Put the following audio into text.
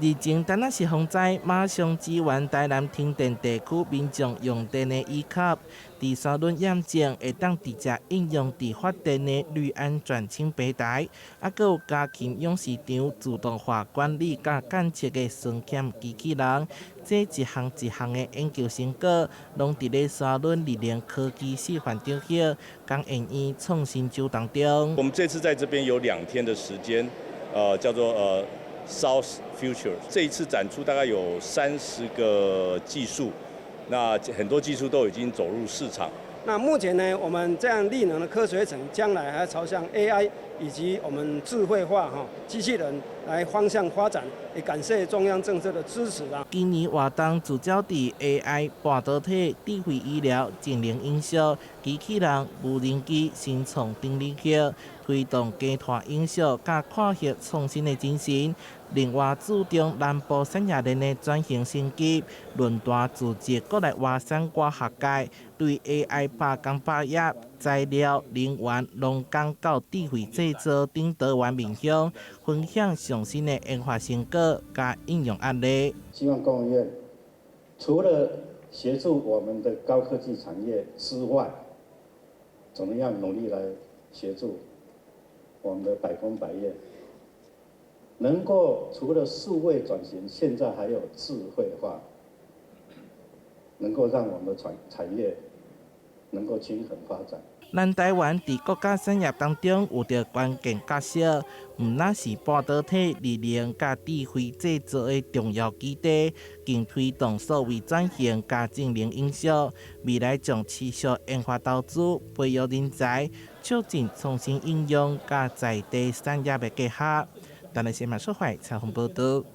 日前，單若是洪災，馬上支援台南停電地區民眾用電的依靠。佇沙崙驗證會當直接應用佇發電的綠安轉氫平台，猶閣有家禽養殖場自動化管理佮監測的雙險機器人，這一項一項的研究成果，攏佇咧沙崙綠能科技示範中心工研院創新周當中。我們這次在這邊有2天的時間，叫做South Future。這一次展出大概有30個技術，那很多技術都已經走入市場。那目前呢，我們這樣綠能的科學城，將來還要朝向 AI 以及我們智慧化哈機器人來方向發展，也感謝中央政策的支持啊。今年活動聚焦佇 AI、半導體、智慧醫療、智能飲食、機器人、無人機、新創等領域，推動低碳永續佮跨域創新的精神。另外，注重南部產業鏈的轉型升級，論壇組織國內外產官學界對 AI 百工百業、材料、能源、農工到智慧製造等多元面向，分享上新的研發成果佮應用案例。希望工研院除了協助我們的高科技產業之外，怎麼樣努力來協助我們的百工百業，能夠除了數位轉型，現在還有智慧化，能夠讓我們的產業能夠均衡發展。南台灣佇國家產業當中有著關鍵角色，毋但是半導體、綠能佮智慧製造的重要基地，更推動數位轉型佮智能營銷。未來將持續研發投資、培育人才，促進創新應用佮在地產業的結合。台南新聞蘇懷採訪報導。